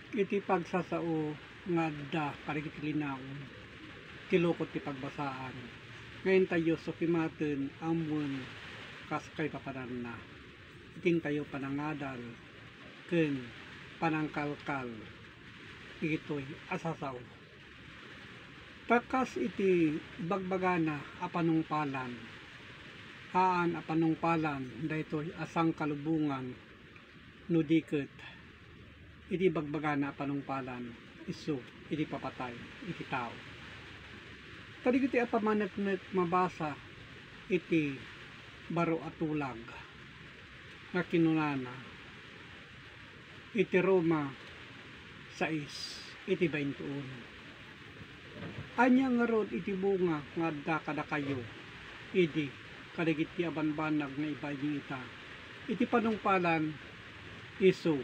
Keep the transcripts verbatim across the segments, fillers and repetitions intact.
Iti pagsasao nga adda kadagiti linaon, ti lukot ti pagbasaan, nga intayo sukimaten ammoen kas kaipapananna, iti intayo panangadal ken panangkalkal dagitoy a sasao. Ta kas iti ibagbagana a panungpalan, haan a panungpalan daytoy a sangkalubongan, no di ket iti ibagbagana a panungpalan, isu iti papatay iti tao. Ta dagiti a pamaneknek mabasa iti baro a tulag nga kinunana iti Roma sais iti baintiuno. Ania ngarud iti bunga nga adda kadakayo idi kadagiti a banbanag nga ibaing ita iti panungpalan, isu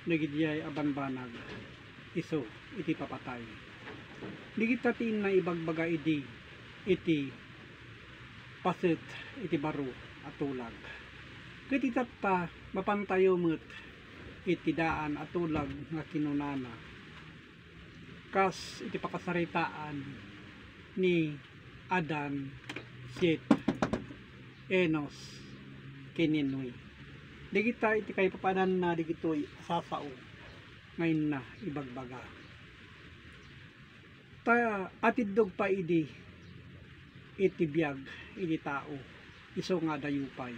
dagidiay a banbanag, isu iti papatay. Dagita ti inna ibagbaga idi iti paset iti baro a tulag. Ket itatta, mapantayo met iti daan a tulag nga kinunana, kas iti pakasaritaan ni Adan, Set, Enos, ken ni Noe. Dagita iti kaipapananna dagitoy a sasao nga inna ibagbaga. Ta atiddog pay idi iti biag iti tao, isu nga adayo pay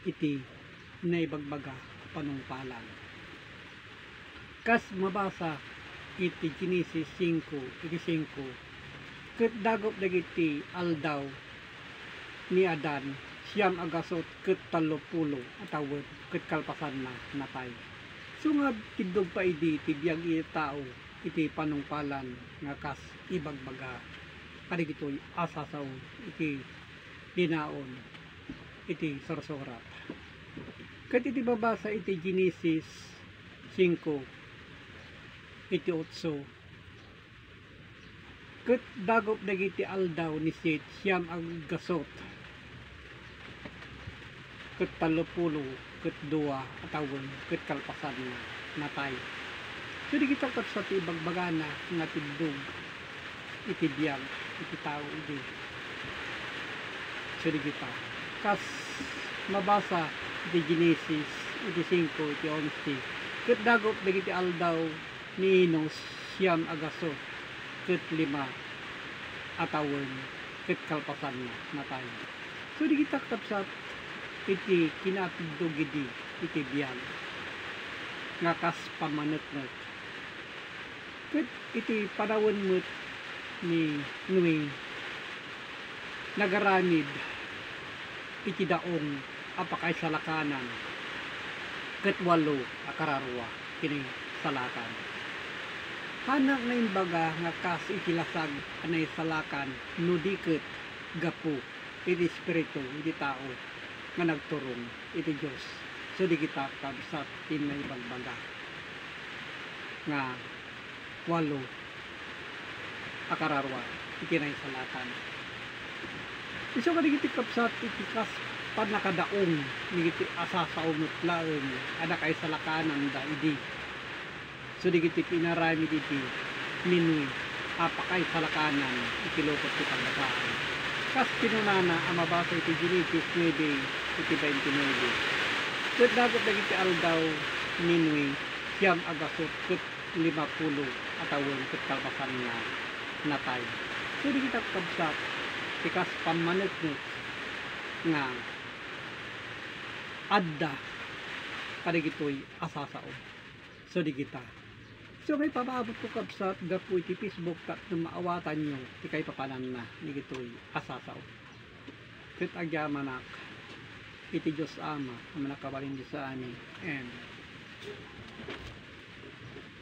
iti naibagbaga a panungpalan. Kas mabasa iti Genesis singko, iti singko, ket dagup dagiti aldaw ni Adan, siam a gasut ket tallopulo a tawen, ket kalpasanna, natay. Isu nga atiddog pay idi iti biag iti tao, iti panungpalan nga kas ibagbaga kadagitoy a sasao iti linaon iti Sursurat. Ket iti mabasa iti Genesis singko, iti otso, ket dagup dagiti aldaw ni Set siam a gasut ket tallopulo ket dua a tawen, ket kalpasanna, natay. So, dagita, kabsat, ti ibagbagana nga atiddog iti biag iti tao idi. So, dagita, kas mabasa iti Genesis iti singko, iti onse, ket dagup dagiti aldaw ni Enos siam a gasut ket lima a tawen, ket kalpasanna, natay. So, dagita, kabsat, iti kinaatiddog idi iti biag nga kas pammaneknek. Ket iti panawen met ni Noe, nagaramid iti daong a pakaisalakanan ket walo a kararua ti naisalakan. Haannak naimbaga nga kas iti lasag a naisalakan no di ket gapu iti espiritu iti tao nga nagturong iti Dios. So, dagita, kabsat, ti naibagbaga nga walo a kararua iti naisalakan. Isu kadagiti, kabsat, iti kas pannakadaong dagiti a sasao met laeng a nakaisalakananda idi. So, dagiti pinaramid idi ni Noe a pakaisalakanan iti lukot ti pagbasaan. Kas kinunana a mabasa iti Genesis nuebe, iti baintinuebe, ket dagup dagiti aldaw ni Noe siam a gasut ket limapulo a tawen, ket kalpasanna, natay. So, dagita, kabsat, ti kas pammaneknek nga adda kadagitoy a sasao. So, dagita. So, maipapaabutko, kabsat, gapu iti Facebook tapno maawatanyo ti kaipapananna dagitoy a sasao. Ket agyamanak iti Dios Ama a Mannakabalin Diosamin. Amen.